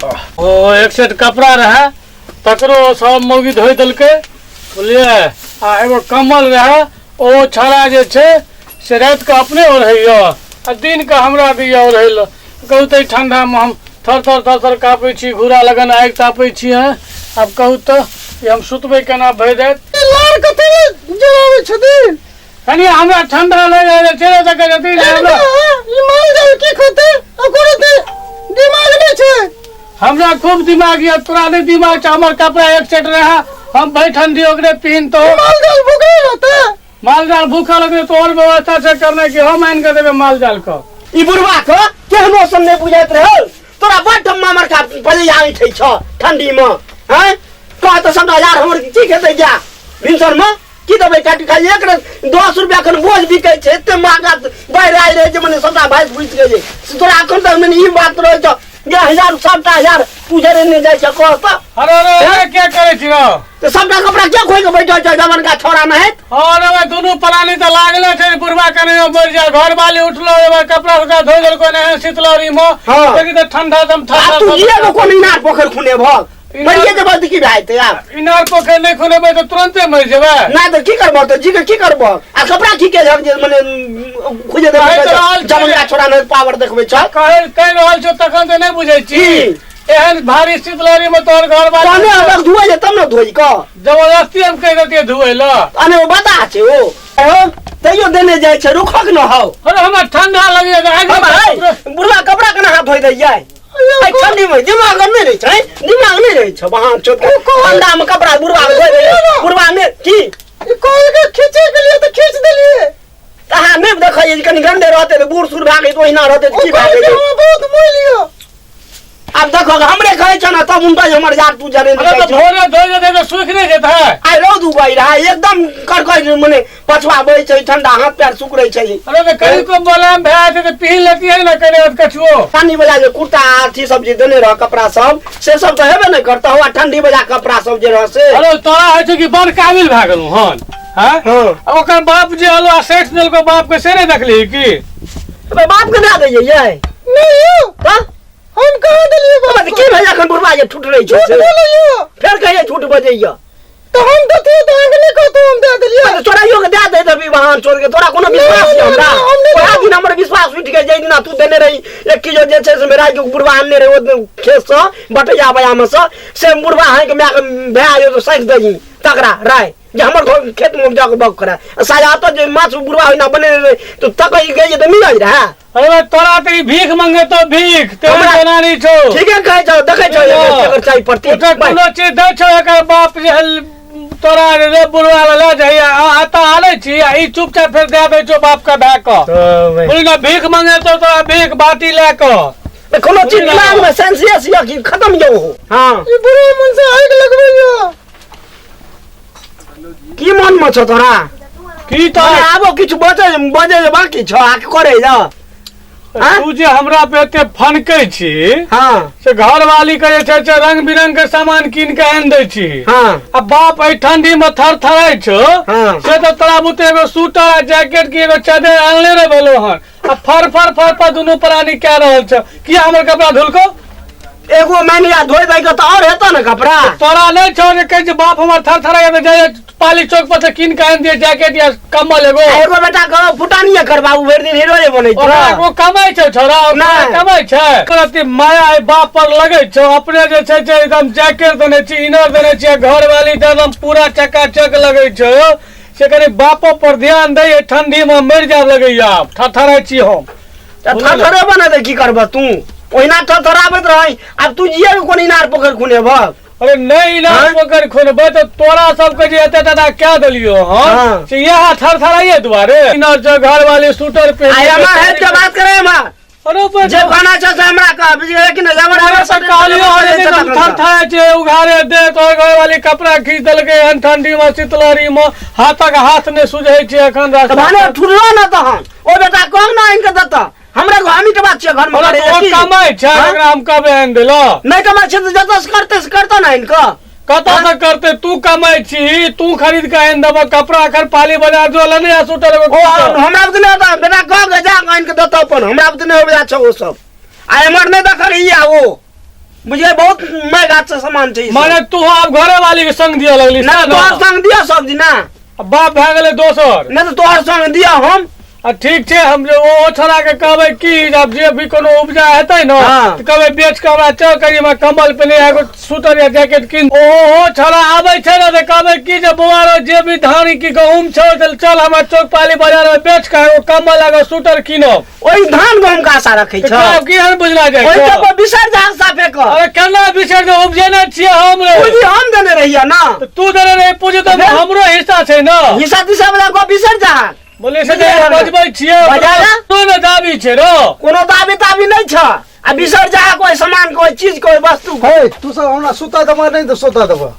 ओ एक सेट कपड़ा रहे तकरो सब मौगी धोइ देलकै बुझलियै आ एगो कम्बल रहै ओ छड़ा जे छै से रातिके अपने ओढ़ैए आ दिनके हमरा दैए ओढ़ै लए कहू तऽ एहि ठण्डामे हम थर थर थर थर काँपै छी घूरा लगन आगि तापै छी हँ आब कहू तऽ ई हम सुतबै केना भरि राति लार कथी लए जराबै छथिन कनि हमरा ठंडा लागि रहल छै चलि सकै छथिन हमरा ई माल जाल की खेतै ओकरो तऽ दिमाग नहि छै हमरा खूब दिमाग यऽ तोरा नहि दिमाग छै हमर कपड़ा एक सेट रहे हम भरि ठंडी ओकरे पहिनतो माल जाल भूखले रहतै माल जाल भूखल लगले तो और व्यवस्था छै करने की हम आनि कऽ देबै माल जाल के ई बुढ़वा के केहनो सन नहि बुझाइत रहौ तोरा बड डम्मा मरका बजैया ऐठै छ ठंडी में हैं कह तऽ सबटा यार हमर की खेतै जा भिनसर में की देबै काटि खाली एक 10 रुपया एखन बोझ बिकै छै एते महगा बढ़ि आइ रहै छै मने सबटा भाइस बुझि गेलै से तोरा एखन तक मने ई बात रहै छौ जे हजार सबटा हजार पूजरे नहि जाइ छै कह तऽ अरे अरे अरे क्या करै छी रौ तऽ सबटा कपड़ा क्या खोलि कऽ बैठल छौ जवनका छोड़ा नहैत अरे भाई दुनू प्राणी तऽ लागले छै बुढ़वा कने मरि जा घर वाली उठलो एबे कपड़ा उपड़ा धोइ देलको ने शीतलहरी में देखी तऽ ठंडा दम आ ठंडा तू जिए कोन इनार पोखरि खुनेबहक मरिए जेबह तऽ की भए जेतै आब इनार पोखरि नहि खुनेबै तऽ तुरन्ते मरि जेबै नहि तऽ की करबह तऽ जी के की करबह आ कपड़ा की के जे मने खुजे कहैत देबै रहल छी। जमंगा छोड़ा नहि पावर देखबै छौ कहे कहि रहल छौ तखन तऽ नहि बुझै छी की? एहन भारी शीतलहरी में तोहर घर तहने वाली अलग धुए जे तब ने धोइ कऽ जबरदस्ती हम कहि देतियै धुए लए अने ओ बता छै ओ आयो, तैयो देने जाइ छै रुखक न हौ अरे हमरा ठंडा लगैया तऽ आगि हम है बुढ़वा कपड़ा केना हाथ धोइ दैयै एहि ठंडी में दिमाग नहि रहै छै दिमाग नहि रहै छै वहाँ छोट ठंडा में कपड़ा बुढ़वा के धोइ दैयै बुढ़वा ने की ई कॉल के खींचे के लिए तऽ खींच देलिए तऽ अहाँ नहि देखै जे कनि गंदे रहतै तऽ बूढ़ सूढ़ भए गेल तऽ ओहिना रहतै तऽ ओ की भए कॉल के गेलै हमरा बहुत मोल यऽ आब देखो हमरे कहै छौ ने तब उनका हमर यार तू जरे अरे तऽ भोरे धोइ देतै तऽ सुखि नहि जेतै आइ रौद उगै रहा एकदम करकर मने पछुआ बहै छै ठंडा हाथ पैर सुकड़ै छै अरे तऽ कनि को मुलायम भए जेतै तऽ पीन लेतियै ने कनि कछुओ ठंडी वला जे कुर्ता अथी सब जे देने रह कपड़ा सब से सब तऽ हेबे नहि करता हुआ ठंडी वला कपड़ा सब जे रह से अरे तोरा होइ छै कि बड़ काबिल भए गेलहुँ हन हँ हँ आ ओकर बाप जे हलो आ सेठ देलको बाप के से नहि देखली की अबे बाप के दए दैयै यै नहीं यौ तऽ हम कहाँ देलियै बाप तऽ की भेल एखन बुढ़वा जे ठुठ रहै छै झूठ से? बोलैयो फेर कहियै झूठ बजैया तऽ हम देतियै तऽ अहाँके नहि कहतहुँ हम दए देलियै तऽ चोराइयो के दए दे देबी वाहन चोर के तोरा कोनो विश्वास नहि, छै हमरा नहि, हम नहि ओएह देबौ। दिन हमर विश्वास उठि गेल जाहि दिना तू देने रही एक किलो जे छै से मेरा के बुढ़वा आनने रहे ओ खेतसँ बटैया बयामे सँ से बुढ़वा अहाँके मायके भए आयो तऽ साँझ दही तकरा राय जे हमर घर खेतमे उपजा के बग करे साया तो जे माछ बुढ़वा ओहिना बने रहे तऽ तकै गई तऽ मिलल रहे अरे भाई तोरा तऽ ई भीख मंगे तो भीख तेहन हमरा- जनानी छौ ठीके कहै छौ देखै छौ एकर चाही प्रति ओतऽ कोनो चीज दै छौ एकर बाप जे हल तोरा रे बुढ़वा लए लऽ जाइए आ एतऽ आनै छी आ ई चुपचाप फेर दए दै छौ बाप के भए कऽ बुझली ने भीख मंगे तो तोरा भीख बाटी लए कऽ कोनो चीज दिमाग में सेंसियस यऽ कि खत्म यौ हो हाँ ई बुढ़ा मन से आगि लगबैया की मन में छौ तोरा की तोरा तऽ आबो किछु बजे बजे जे बाकी छौ आ करे जा आँय? तू जे हमरा पे एते फनकै छी हाँ से घरवाली के जे छै से रंग बिरंग के सामान कीन के आनि दै छी हाँ आ बाप एहि ठंडी में थर थराइ छौ हाँ। से तऽ तोरा बुते एगो स्वेटर आ जैकेट की एगो चादर आनले रह भेलो हन आ फर फर फर फर दुनू प्राणी कए रहल छौ किया हमर कपड़ा धुलको एगो मैनिया धोइ दै के तऽ और हेतौ ने कपड़ा तोरा नहि छौ जे कहै छै बाप हमर थर थराइ तऽ जाइए पाली चौक पर से कीन के आनि दिए जैकेट या कम्बल एगो आ एगो बेटा के फुटानिये करबाबू भरि दिन हीरोए बनै ओकरा छै ओ कमाइ छै छोरा ओ नहि। कमाइ छै ओकर अथी माया एहि बाप पर लगै छौ अपने जे छै से एकदम जैकेट देने छी इनर देने छी घरवाली तऽ एकदम पूरा चकाचक लगै छौ से कनि बापो पर ध्यान दै एहि ठंडी मे मरि जाय लगैया आब थरथराइ छी हम तऽ थरथरे बनेतै की करबह तू ओहिना थरथराबैत रहै आब तू जिये कोन इनार पोखरि खुनेबह अरे नहि इनार हाँ? पोखरि खुनबै तऽ तोरा सबके जे एते टाटा कए देलियौ हन हाँ। से इएह थरथराइए दुआरे इनार छै घरवाली स्वेटर पहिर आइ हमरा हेल्प के बात करे हमरा अरे बे- जे कहना छै से हमरा कह बुझलियै कि नहि जबर हमरा से कहलियो हन जे एकदम थरथराइ छै उघारे दे तोहर घरवाली कपड़ा खींच देलकै हन ठंडी मे शीतलहरी मे हाथक हाथ नहि सुझै छै एखन तऽ रास्ता भने ठुरलो ने तहन ओ बेटा कह ने आनि के देतऽ हमरा हमी के बात छियै घर में ओना करे तऽ ओ की? कमाइ छै हाँ? ओकरा हम कहबै आनि देलऽ नहि कमाइ छै तऽ जतऽ से करतै से करतऽ ने आनि कऽ कतऽ से करतै तू कमाइ छी तू खरीद के आनि देबऽ कपड़ा एखन पाली बाजार जो लेने आ स्वेटर एगो ओ हमरा बुते नहि होता बेटा कह के जा आनि के देतऽ अपन हमरा बुते नहि होबे छौ ओ सब आ एमहर नहि देखल ई आ ओ बुझलियै बहुत महगा छै सामान छै ई सब। माने तू आब घरे वाली के संग दिअ लगली ना सएह ने? तोहर संग दिअ सब दिना बाप भए गेलै दोसर नहि तऽ तोहर संग दिअ हम आ ठीक छै हम जे ओ छोड़ा के कहबै की आब जे भी कोनो उपजा हेतै ने हाँ। तऽ कहबै बेच के हमरा चल करी हमरा कम्बल पेने एगो स्वेटर या जैकेट कीन ओहो छोड़ा आबै छै ने तऽ कहबै की जे बौआ रौ जे भी धान की गहूम छौ तऽ चल हमरा चौकपाली बाजार में बेच के एगो कम्बल एगो स्वेटर कीनब ओहि धान गहूम के आशा रखै तऽ छ कहब की एहन बुझला जाइ ओहि छौ? के बिसर जा साफे कर अरे केना बिसरि जे उपजेने छियै हम रे पूंजी हम देने रहियै ना तऽ तू देने रही पूंजी तऽ फेर? हमरो हिस्सा छै ने हिस्सा तिस्सा वाला गप बिसर जा बोले से बुझलियै ने? बजबै छियै बजा ले। तू ने दाबी छै रो कोनो दाबी ताबी नहि छ आ बिसर जा कोई सामान कोई चीज कोई वस्तु हे तू सब हमरा सुता देबा नहि तऽ सुता देबा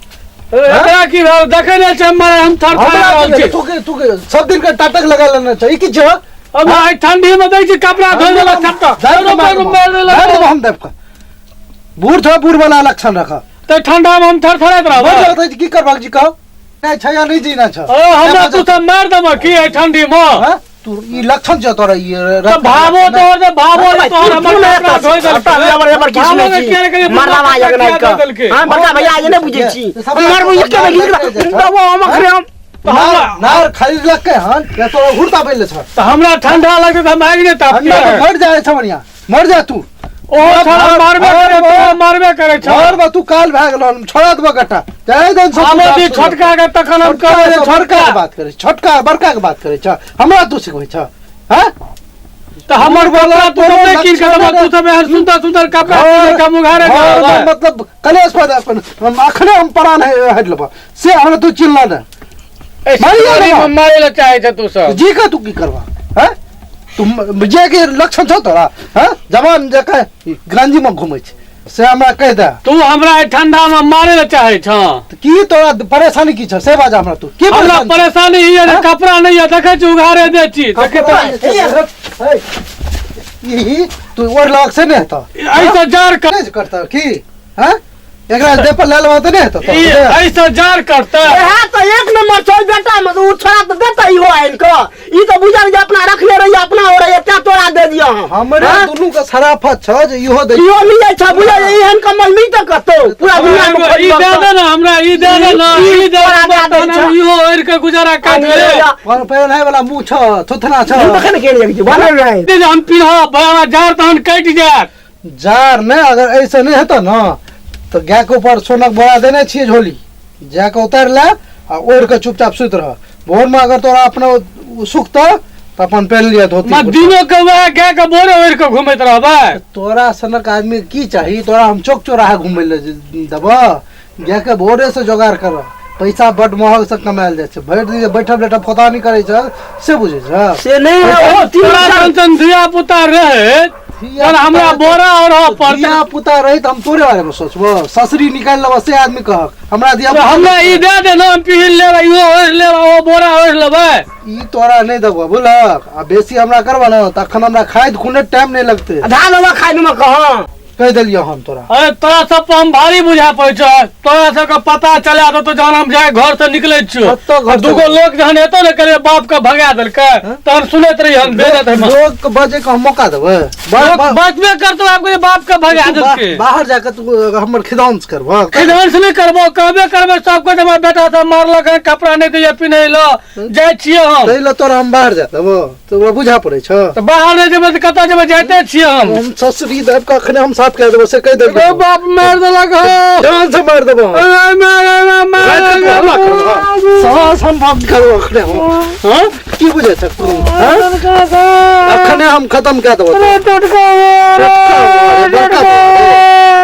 एकरा की भेल देखै नहि छै हमर हम थर थर हमरा रहल की छी भेलै? तू के तू के सब दिन के टाटक लगा लेना चाहिए की छौ अब आइ ठंडी में दै छी कपड़ा धोइ देलक सबटा दाबि के मार देबो। मारि देलक दाबि देबो हम दाबि के बूढ़ छौ बूढ़ वाला लक्षण रख तऽ ठंडा में हम थर थरैत मर रहबै जाओ तऽ की करबाक जी कहो नहि छै या नहि जीना छौ अरे हमरा तू सब मारि देबऽ की एहि ठंडी में हाँ? तू ई लक्षण छौ तोरा ई तऽ भावो तोहर जे भावो जे तोहर हमर कपड़ा धोइ देलकै एबर एबर की भावो सुनै के छी किया ने कहियो मरला कपड़ा भाई किया अगनाइ धोइ देलकै? के हां बड़का भैया जे नहि बुझै छी मर बुझ के नहि घिच देबो हम अखरे हम तऽ हमरा नार खरीदलकै हन या तोरा घुरता पहिले छ तऽ हमरा ठंडा लगतै तऽ हम आगि नहि ठंडा तापतियै तऽ मर जाइ छ बढ़िया मर जा तू ओहो छोड़ा मारबे करे तोरा मारबे करे छौ घर बा तू काल भए गेल हन छोड़ा देबो गट्टा जाय दन सब आबो दी छोटका के तखन हम कहबै जे छोटका छोटका के बात करै छोटका बड़का के बात करै छ हमरा तू सिखबै छ हां तऽ हमर कपड़ा तू सब नहि कीन के देबऽ तू सब एहन सुन्दर सुन्दर कपड़ा कीन के मुघारे घर में मतलब कलेश पैदा अपन हम अखने हम प्राण हट लेबो से हमरा तू चिल्ला ने मारिए देबो। मारे लए चाहे छै तू सब जी का तू की करबा हैं तू जे के लक्षण छौ तोरा हैं जवान जकाँ गंजी में घूमै छै से हमरा कहि दे तू हमरा एहि ठंडा में मारे लए चाहे छह तऽ की तोरा परेशानी की छौ से बाज हमरा तू की हमरा परेशानी छौ? परेशानी ई है जे हाँ? कपड़ा नहीं है देखै छी उघारे दै छी देखै कपड़ा तऽ जे छै, हे, ई तू ओढ़ लग से नहि हेतौ एहिसँ जार कर नहि करतौ की हैं एकरा देह पर लए लेबा तऽ नहि हेतौ ई एहिसँ जार करतै इएह तऽ एक नंबर छौ बेटा में ओ छोड़ा तऽ देतै इहो आनि कऽ ई तऽ बुझल जे अपना रखने रहिए अपना हो रहिए तें तोरा दे दिअ हम हमरे हाँ? दुनू के शराफत छौ जे इहो दै इहो मिलै छै बुझल एहन कम्बल मिलतै कतौ पूरा दुनिया में ई दे दे ना हमरा ई दे दे ना ई दे तोरा दे दए दै तहन छौ। हम इहो ओढ़ि के गुजारा काटि लेब पर पहिरनाइ वाला मुँह छौ थुथना छौ तखन के लिए बनल रहे जे हम पिन्हब हमरा जार तहन कटि जायत जार नहि अगर एहिसँ नहि हेतौ ने तऽ गायके ऊपर सोनक बोरा देने छियै झोली जाके उतारि ले आ ओढ़ि कऽ चुपचाप सुति रह भोरमे अगर तोरा अपना सुखतौ तऽ अपन पहिन लिअ धोती ma कुर्ता। दिनो के वएह गाय के बोरे ओढ़ि के घुमैत रहबै तोरा सनक आदमी की चाही तोरा हम चौक चौराहा घुमै लए देबह गायके भोरेसँ जोगाड़ कर पैसा बड महग से कमायल जाइ छै भरि दिन जे बैठल बैठल फोतानी करै छ से बुझै छ से नहि ओ तीन तोरा चारि सन सन धिया पुता रहै धिया तर हमरा बोरा ओढ़ऽ पड़तै धिया पुता रही तऽ हम तोरे बारे में सोचबो ससुरी निकालि लेबऽ से आदमी कहक हमरा धिया तो हमरा ई दे दे ना हम पहिर लेबै इहो ओढ़ि लेबै ओ बोरा ओढ़ि लेबै ई तोरा नहि देबो बुझलक आ बेसी हमरा करबऽ ने तखन हमरा खाइत खुने टाइम नहि लगतै आधा लेबऽ खाइ मे कहाँ कहि देलियौ हम तोरा अरे तोरा सब पर हम भारी बुझा पड़ै छौ तोरा सबके पता चला देतौ जहन हम जाय घर से निकलै छियौ कतऽ घर से? दूगो लोग जहन एतौ ने कहलियै बाप के भगा देलकै तहन सुनैत रही हम बेजत हम लोग के बजे के हम मौका देबै लोग बचबे करतौ आब कहलियै बाप के भगा देलकै बाहर जाके तू हमर खिदांस करबह खिदांस नहि करबो कहबे करबै सबके जे हमर बेटा सब मारलक हन कपड़ा नहि दैया पिन्है लए जाइ छियै हम ताहि लए तोरा हम बाहर जा देबो तोरा बुझा पड़ै छौ तऽ बाहर नहि जेबै तऽ कतऽ जेबै जाइते छियै हम हम ससुरी देब के अखने हम साफ कए देबो से कहि देबो रे बाप मारि देलक हौ जान से मारि देबो हम। अरे मारि, अरे मारि, राति के हल्ला करबो साँस हम बंद करबो अखने हम हाँ की बुझै छ तू हाँ? अखने हम खत्म कए देबो तोरा। टटका टटका अरे बड़का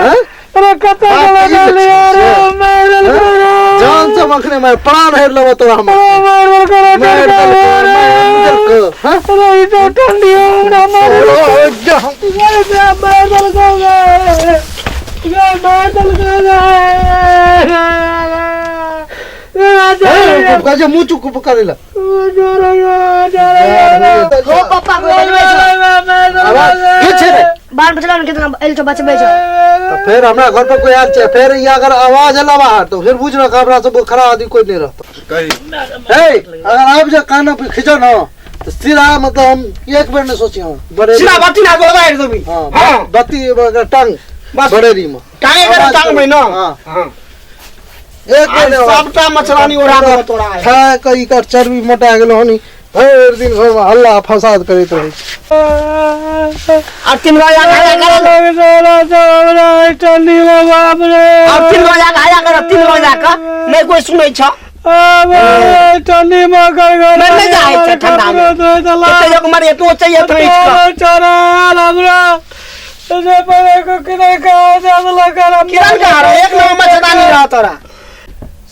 हाँ? अरे कतऽ बाप गेलै ई डालिया रे लक्षण मारि देलकै रे जान से हम अखने मारि प्राण हेर लेबो तोरा हम मारि देलकै रे मारि टटका देलको रे मारि देलको हाँ? अरे ई तऽ ठंडी हमरा मारि ओ, ओ, जा हम अरे बे मारि देलकै रे रे मारि देलकै रे ए, कहै छै मुँह चुप करै लए हो पप्पा को बचबै छौ आवाज के छै रे बाल बचला ने कितना एल छौ बचबै छौ तऽ फेर हमरा घर पर कोई आयल छै फेर ई अगर आवाज एला बाहर तऽ फेर बुझ रख हमरा सब खड़ा आदमी कोई नहीं रहता हे अगर आबि जा कान पे खींचो ना तऽ सीधा मतलब हम एक बेर नहीं सोची हम बड़े सीधा बत्ती ना बोलबा देबी हाँ हां बत्ती अगर टंग बस। बरेली में टांगे करे टांगबै न हाँ। हाँ एक आइ बेर आवाज। सबटा मच्छरदानी ओढ़ा देबो तोरा आइ। खा कऽ एकर चर्बी मोटा गेलो हन भरि दिन घरमे हल्ला फसाद करैत रहै छै। आब 3 बजे आया कर, आब 3 बजे आया कर, 3 बजे का नहीं कोई सुनै छ। नहीं नहीं जाए छै ठंडा में एते जग मरे तो चाहिए तो इसका किरण का रहो एक नंबर मच्छरदानी रहा तोरा।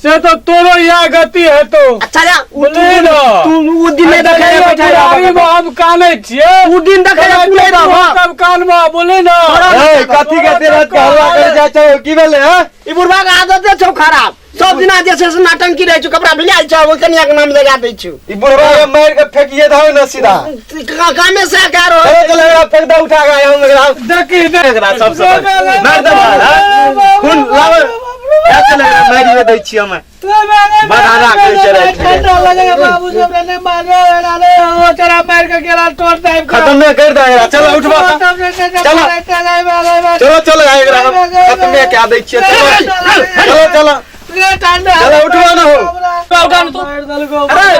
से तो तोरो यह गति हेतौ। अच्छा जा उ तू बुझली न? तू उ दिन नहीं देखे रे बैठा बुढ़ारी रह में हम कानै छियै। उ दिन देखे रे तू नहीं रह। तब कानबा बोले न। ए कथी के तेरा के हल्ला कर जा छौ की भेलै हँ? ई बुढ़वा के आदत छौ खराब, सब दिना जे छै से नाटंकी रहै छौ, कपड़ा भिजा छौ, ओहि कनिया के नाम लगा दै छौ। ई बुढ़वा के मारि के फेकिए दहो न सीधा। कामे से का रहो। चलो चलो एकरा फेंक दे उठा के हम एकरा देखी देख एकरा सब सब मारि दे बाहर, हँ? खून लाव जा चल एकरा मारिए दै छियै हम। बधाना करै छै राति के। खत्म कर दे एकरा, चलो उठबा, चलो चलो चलो एकरा हम खत्मे कए दै छियै। चलो चलो चलो चलो उठबा न हो।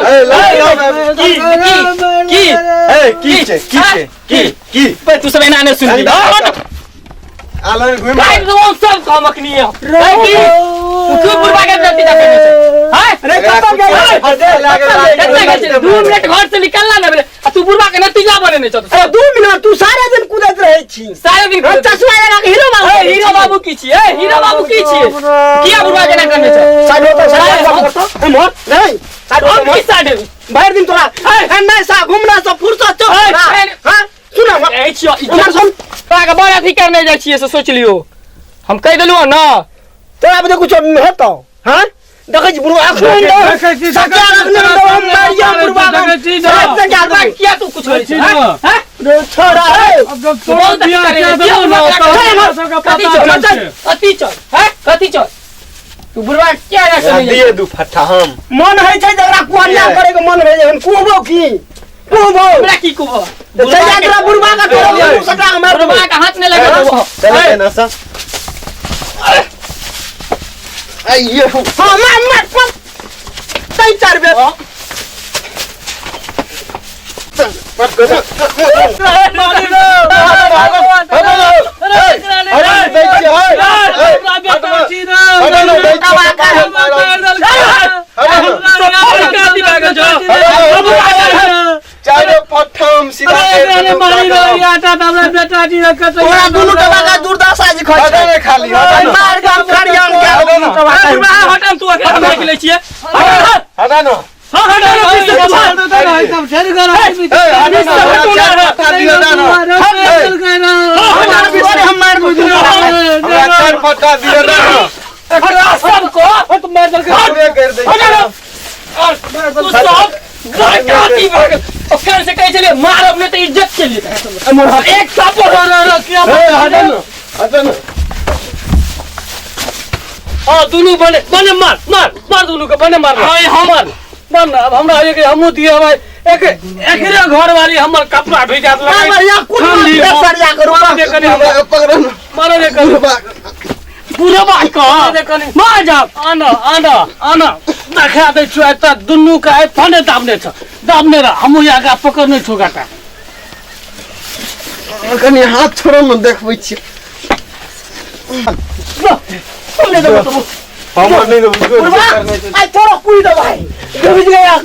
ए लाव लाव की की ए की छै की छै की की की तू सब एना नहि सुनबी। आलन घुमि भाई तो सब काम अखनी है की तू बुढ़वा के नतीजा केने छै हां? रे कतऽ गेल? कतऽ गेल छै? 2 मिनट घर से निकलना ना भेलै आ तू बुढ़वा के नतीजा बनेने छौ। अरे 2 मिनट तू सारा दिन कूदैत रहै छी। सारा दिन हम चश्मा लगा के हीरो बाबू ए हीरो बाबू की छी? ए हीरो बाबू की छी? किया बुढ़वा के ना करने छौ? साइड होतो, साइड होतो, एम्हर नहीं साइड हम होतो। की साइड हेबै? भरि दिन तोरा नहीं सा घुमना सा फुर्सत छौ। हां सुन हमर ए छियो हमर सुन। तोरा के बड़ अथी करने जाइ छियै से सोच लियो। हम कहि देलहुँ न तोरा बुझे कुछो हेतौ? हां देखै छी बुढ़वा अखन देखै छी, सच्चा अखन हम मारिया बुढ़वा देखै छी न। बुढ़वा किया तू कुछ करै छै हां? रे छोरा ए अब जब तोरो बियाह कए देलहुँ न तब हमरा सबके कथी पता चल चलतै। कथी चल हैं कथी चल तू बुढ़वा किया ना सुनै दिए दू फट्टा हम मन होइ छै जकरा कुहरिया करे के मन होइ छै कुहबो की कुहबो हमरा की कुहबो? चल जा तोरा बुढ़वा के तोरा सटा के मार बुढ़वा के हाथ नहि लगा देबो। चल ना सब आइयो। हां मार मार मार तीन चार बेर। चारो फट्टा हम सीधा तोरा दुनू टबा के दुर्दशा जे खै हटा ने खाली हटा ने मार के हम खरियान के दुनू टबा के। बुढ़वा हटम तू अकेला हम देख लै छियै। हटा न हां हटा हम मार दू हमरा चार फट्टा दिए ना एकरा सबको पूरे कर दे। और तू सब बड़का भऽ गेल। ओकर से कहै छलियै मारब नहि तऽ इज्जत चलि जेतै। एक थप्पड़ ए हटा न हटा न। हाँ दुनू बने बने मार मार मार दुनू के बने मार। हाँ मार मार ना। अब हमरा एक हमहूँ दिए भाई एक एकरे घरवाली हमर कपड़ा भिजा देलक। बढ़िया कुल सरिया करू मारो कनी हमरा पकड़ न मारो रे कनी बुढ़वा के मार जा आना आना आना देखा दै छियौ एतऽ दुनू के आइ फने दाबने छ दाबने रह हमहूँ आगा पकड़ने छौ गाटा। कनी हाथ छोड़ो न देखबै छियै। हमर नहीं बुढ़वा आई तोरा कुई दबाई बुझ गया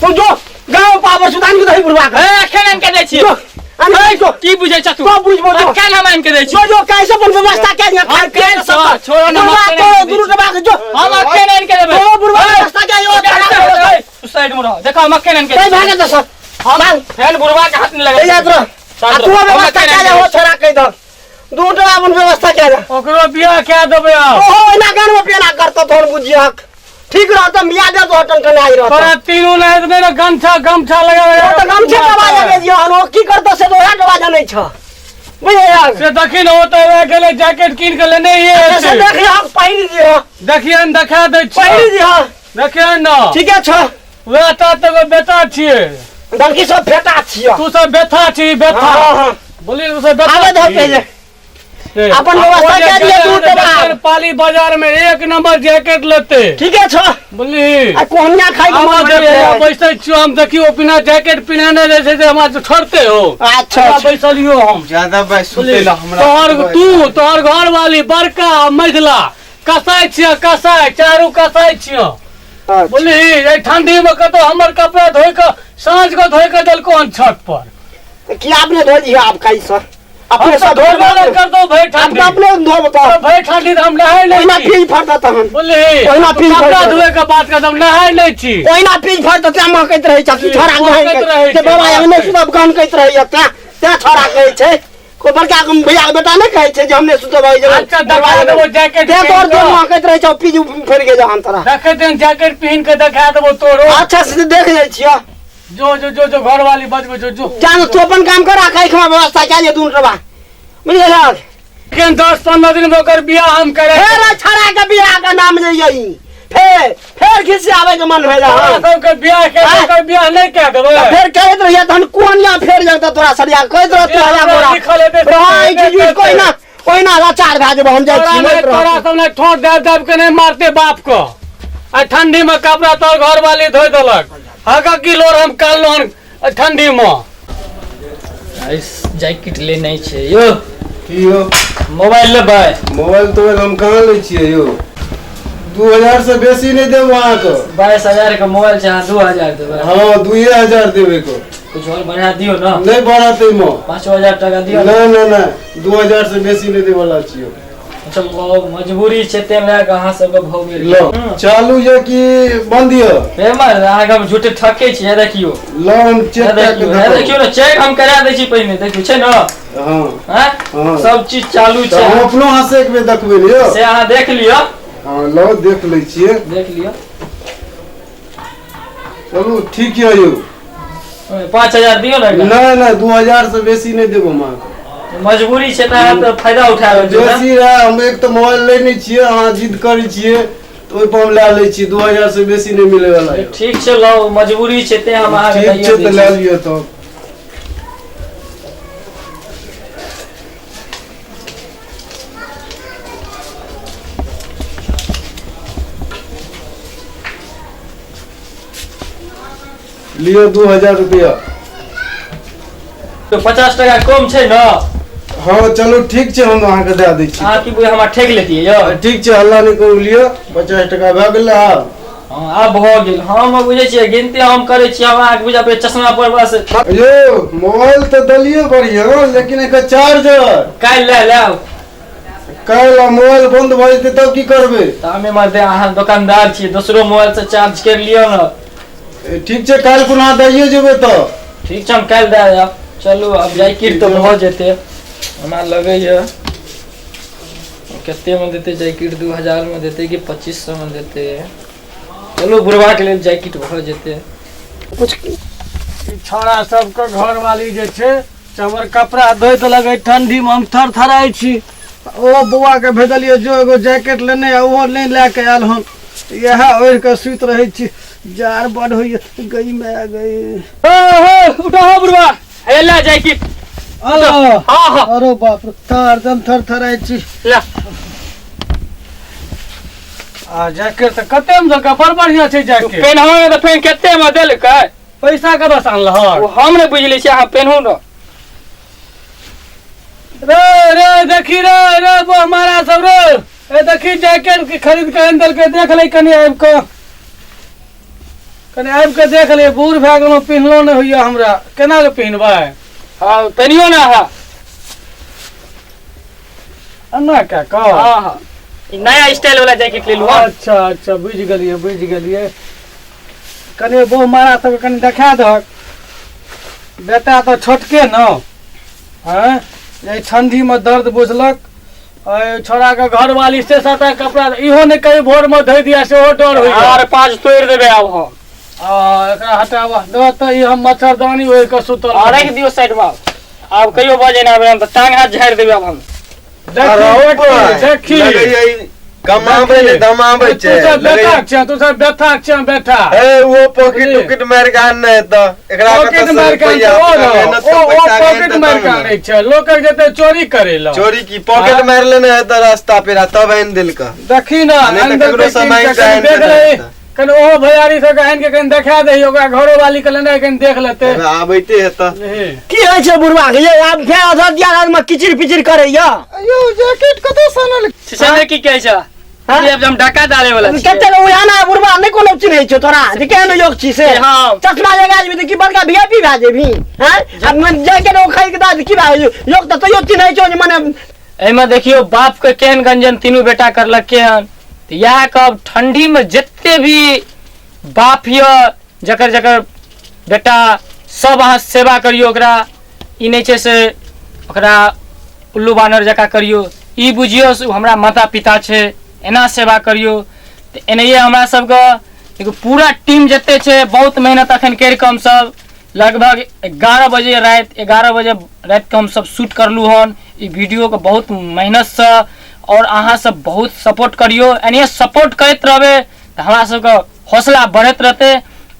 तू जो गांव पावर सुधान के दही बुढ़वा के। ए अखन आनि के दै छियै। जो अन जो की बुझै छ तू? तो बुझबो जो अखन हम आनि के दै छियै। जो जो कैसे अपन व्यवस्था के यहाँ हम केल छ छोड़ो न बुढ़वा तोरा दुनू टबा के जो हम अखन आनि के देबै। तो बुढ़वा व्यवस्था के यो तू साइड में रह देखो हम अखन आनि के कहीं भागे तो सर हम फेन बुढ़वा के हाथ नहीं ए लगा याद रह आ तू व्यवस्था के जा हो छोरा कहि दह दू टबा अपन व्यवस्था के जा ओकरो बियाह कए देबै आब। ओहो एना गान में पेना करतो तोहन बुझियक ठीक रहत मिया दे तो टनटनाई रहत। तोरा तीनू नाहित नहि ने गमछा गमछा लगा ओ तऽ गमछे दबा जाने दियौ हन ओ की करतो से तो ओएह दबा जानै छ बुझलियै? से देखी न ओ तऽ वएह गेलै जैकेट कीन के लेने से ये देखियौ पहिर दियौ देखियन देखा दै छियै पहिर दियौ। देखियन न ठीके छ। वएह तऽ एगो बेटा छियै। डंकी सब फेटा छियै। तू सब बेथा छी बेथा। हाँ, हाँ। बोली तू सब बेथा आबे दहो छी। पहिले। अपन व्यवस्था कए दिअ तू तऽ बाप। पाली बाजार में एक नंबर जैकेट लेते। ठीके छौ। बुझली? आ कोहनिया खाइ के मन देखियो करतै। बैसै छियो हम, देखियो बिना जैकेट पिन्हने जे छै से हमरा छोड़ते हो। अच्छा, अच्छा। बैसलियो हम ज्यादा भाई सुतै ला हमरा। तोहर तू तोहर घर वाली बड़का मझिला कसाई छियो, कसाई चारू कसाई छियो। बुझली? एहि ठंडी में कतौ हमर कपड़ा धोइ के साँझ के धोइ के देलको हन छत पर। कि आपने धो दिया आपका ई सर? अपने हम सब तऽ धो धोबे नहि करतौ भरि ठंडी। अपने धोब तऽ। भरि ठंडी तऽ हम नहाय नहि ओहिना छी। पीज फड़तऽ तहन। बुझली? ओहिना पीज कपड़ा फड़तऽ। धोए के बात करतौ, हम नहाय नहि छी। ओहिना पीज फड़तऽ तें महकैत रहै छै, कि छोड़ा महकैत रहै महकैत से छै। बाबा हम नहि सुतब गहनकैत रहैया, तें तें छोड़ा कहै छै। कोइ बड़का भैया के बेटा नहि कहै छै जे हम नहि सुतब एहि जगह। अच्छा, देखा देबो जैकेट तें तोहर पहिन देह कऽ। महकैत रहै छौ, पीज फड़ि गेल जहन तोरा। देखै दिन जैकेट पहिन के देखा देबो तोरो। अच्छा से देख जाइ छियौ। जो जो जो जो घर वाली बजबै जो जो। जान तू अपन काम कर, आ खाइ व्यवस्था कए लिअ दुनू टबा। बुझि गेलहक? लेकिन 10-15 दिन में ओकर बियाह हम करे। फेर ओहि छड़ा के बियाह के नाम लइयै ई। फेर फेर खिसियाबै आबै के मन भेल तोरा हन। सबके बियाह के आँय? ओकर बियाह नहि कए देबै। तऽ फेर कहैत रहियै तहन कोनिया फेर जगतै तोरा सरिया कहैत रहत जे तोरा हमरा गोरा। लिखल हेतै से रहै हेबे छी झूठ करतै। कोइना ओहिना लाचार भए जेबो हम जाइ तोरा छी नहि मत तोरा रह। सब नहि ठोर दाबि दाबि के नहि मारते बाप के। आ ठंडी में कपड़ा तोर घर वाली धोइ देलक। हक की लोर हम काललो हन ठंडी में। जैकेट लेनाइ छै यौ। की यौ? मोबाइल लेबै? मोबाइल तोबाइल हम कहाँ लै छियै यौ? 2000 से बेसी नहि देब अहाँके। 22,000 के मोबाइल छै, अहाँ 2000 देबै? हँ, 2000 देबै को। कुछ और बढ़ा दियौ ने। नहि बढ़त एहिमे। 5000 टाका दियौ। नहि नहि नहि, 2000 से बेसी नहि देबऽला छियौ। अच्छा मजबूरी छै तें लए कऽ अहाँ सबके भऽ गेल। लो चालू यऽ कि बंद यऽ? हे मार, अहाँके हम झूठे ठकै छी। हे देखियौ। लो हम चेक हे कए देखियौ, के हे देखियौ ने, चेक हम करा दै छी पहिने। देखियौ छै ने? हँ हँ, सब चीज चालू तऽ छै। हम अपनो हाथ से एक बेर देखबै ने यौ। से अहाँ देख लिअ। हँ लो देख लै छियै। देख लिअ। चलू ठीक यऽ यौ। 5000 दियौ ने। नहि नहि, 2000 से बेसी नहि देब हम अहाँके। मजबूरी छै तऽ अहाँ तऽ फायदा उठा रहल छियै। बेसी रहए, हम एक तऽ मोबाइल लै नहि छियै, अहाँ जिद करै छियै तऽ ओहिपर हम लए लै छी। 2000 से बेसी नहि मिलै वाला यऽ। ठीक छै लौ, मजबूरी छै तें हम अहाँके ठीक छै दैये तऽ दै लए छी। लिअ तब। लिअ 2000 रुपया। तो 50 टाका कम छै ने? हँ चलू ठीक छै, हम अहाँके दए दै छी। अहाँ की बुझे हमरा ठकि लेतियै यौ? ठीक छै, हल्ला नहि करू, लिअ 50 टाका भए गेलै आब। हँ आब भऽ गेल। हम बुझै छियै गिनती हम करै छियै, हम अहाँके बुझा पड़ै चश्मा पर बस। यौ मोबाइल तऽ देलियै बढ़िआँ, लेकिन एकर चार्जर काल्हि लए लाउ। काल्हि मोबाइल बन्द भऽ जेतै तब की करबै? तऽ हमे मरदे अहाँ दोकानदार छियै, दोसरो मोबाइल से चार्ज करि लिअ ने। ठीक छै, काल्हि खुना दैये जेबै तऽ। ठीक छै, हम काल्हि दए देब। चलू आब जैकेट तऽ भऽ जेतै। हमरा लगैए कतेकमे देतै जैकेट, 2000मे देतै कि 2500मे देतै? चलू बुढ़बाके लेल जैकेट भऽ जेतै। कुछ छौड़ा सबके घरवाली जे छै से हमर कपड़ा धोइ देलक। एहि ठंडीमे हम थर थराइ छी। ओ बौआके भेजलियै जो एगो जैकेट लेने आ, ओहो नहि लए कऽ आयल हन। इएह ओढ़ि कऽ सुति रहै छी, जाड़ बड होइए। गई मैं गई। उठो हो बुढ़बा, हे ले जैकेट। अलो। हाँ हाँ। अरे बाप रे, हरदम थर थराइ छी। ले। आ जैकेट तऽ कतेमे देलकै? बड़ बढ़िआँ छै जैकेट। पेनहो तऽ फेर कतेमे देलकै? पैसा कतऽसँ अनलहक? ओ हम नहि बुझले छियै, अहाँ पेनहु ने। रे रे देखी रे रे बो हमारा सब रे, ए देखी जैकेट के खरीद के आनि देलकै। देख ले कनि आबि कऽ, कनि आबि कऽ देख ले। बूढ़ भए गेलहुँ, पिन्हलो नहि होइए हमरा, केना के पिन्हबै? हँ पेनियो ने अहाँ। एना कए कऽ? हाँ हाँ, ई नया स्टाइल वाला जैकेट लेलहुँ हन। अच्छा अच्छा, बुझि गेलियै बुझि गेलियै। कनि बहु मारा सबके कनि देखा दहक। बेटा तऽ छोटके न आँय, एहि ठण्डीमे दर्द बुझलक। एहि छोड़ाके घरवाली से साता कपड़ा इहो नहि कहीं भोरमे धोइ दिया, सेहो डर होइए। आर 5 तोड़ि देबै आब हम। आ एकरा हटाबह दह तऽ ई हम मच्छरदानी ओढ़ि कऽ सुतल। आ राखि दियौ साइड मे। आब कहियो बजै नहि आबै हम तऽ टांग हाथ झाड़ि देबै आब हम। देखी देखी देखी। लगैया ई कमाबै ने धमाबै छै। तू सब लगै- बेटा छै, तू सब बेटा छै बेटा। ए ओ पॉकेट बुझलियै? उकेट मारि के आनने हेतऽ एकरा पॉकेट कतऽसँ मारि के रुपैआ? ओ अपना मेहनत के ओ पैसा के पॉकेट आनतै मारि तब के ने। आनै छै, लोकक जेतै चोरी करै लए। चोरी की पॉकेट हाँ? मारि लेने हेतऽ रास्ता पेरा तब आनि देलकऽ। देखी ना, नहि तऽ आनि देलकै ककरो कीन से के, मांगि कऽ कनि आनि देख देने ले, हेतै। कनि ओहो भैयारी सबके आनि के कनि देखा दही, ओकरा घरो वाली के लेने कनि देख लेतै। आबैते हेतऽ। नहीं। की होइ छै बुढ़वा के ये? आब फेर अधर दिया में किचिर पिचिर करैया। यौ, जैकेट कतऽ सँ आनल? सिसंदे की कहै छ? हाँ? आब हम ढका डाले वाला छियै। कते उड़ाना बुढ़वा नहि कोनो चिन्है छौ तोरा जे केहन योग छी से। हाँ। चश्मा लगा जेबही तऽ की बड़का वीआईपी भए जेबही? हैं, आ जैकेट ओ खरीद के दऽ की भए योग तऽ तैयो चिन्है छौ जे मने। एहिमे देखियौ बाप के केहन गंजन तीनू बेटा करलक केहन। तऽ इएह कहब, ठंडी में जते भी बाप यऽ, जकर जकर बेटा सब, अहाँ सेवा करियौ ओकरा। ई नहि छै से ओकरा उल्लू बानर जकाँ करियौ, ई बुझियौ से ओ हमरा माता पिता छै, एना सेवा करियौ। तऽ एनाहिए हमरा सबके देखियौ पूरा टीम जते छै, बहुत मेहनत अखन करि कऽ हमसब लगभग 11 बजे राति, 11 बजे रातिके हमसब शूट करलहुँ हन ई वीडियोके बहुत मेहनतसँ। आओर अहाँ सब बहुत सपोर्ट करियौ, एनाहिए सपोर्ट करैत रहबै तऽ हमरा सबके हौसला बढ़ैत रहतै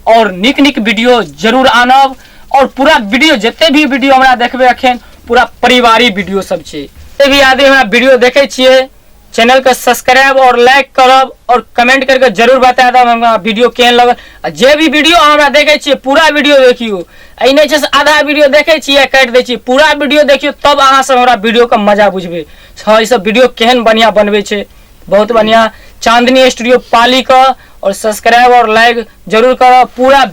आओर नीक नीक वीडियो जरूर आनब। आओर पूरा वीडियो, जते भी वीडियो हमरा देखबै अखन, पूरा परिवारी वीडियो सब छै। जते भी आदमी हमरा वीडियो देखै छियै, चैनल के सब्सक्राइब और लाइक करब और कमेंट करके जरूर बता देब हमरा वीडियो केहन लगल। आ जे भी वीडियो अहाँ हमरा देखै छियै, पूरा वीडियो देखियौ। ई नहि छै से आधा वीडियो देखै छियै काटि दै छियै। पूरा वीडियो देखियौ, तब अहाँ सब हमरा वीडियो के मजा बुझबै। हँ, ई सब वीडियो केहन बढ़िआँ बनबै छै, बहुत बढ़िआँ चांदनी स्टूडियो पाली के। और सब्सक्राइब और लाइक जरूर करब। पूरा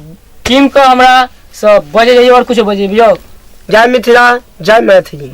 टीम के हमरा सब बजे जाइए और कुछ बजेबियौ। जय मिथिला, जय मैथिली।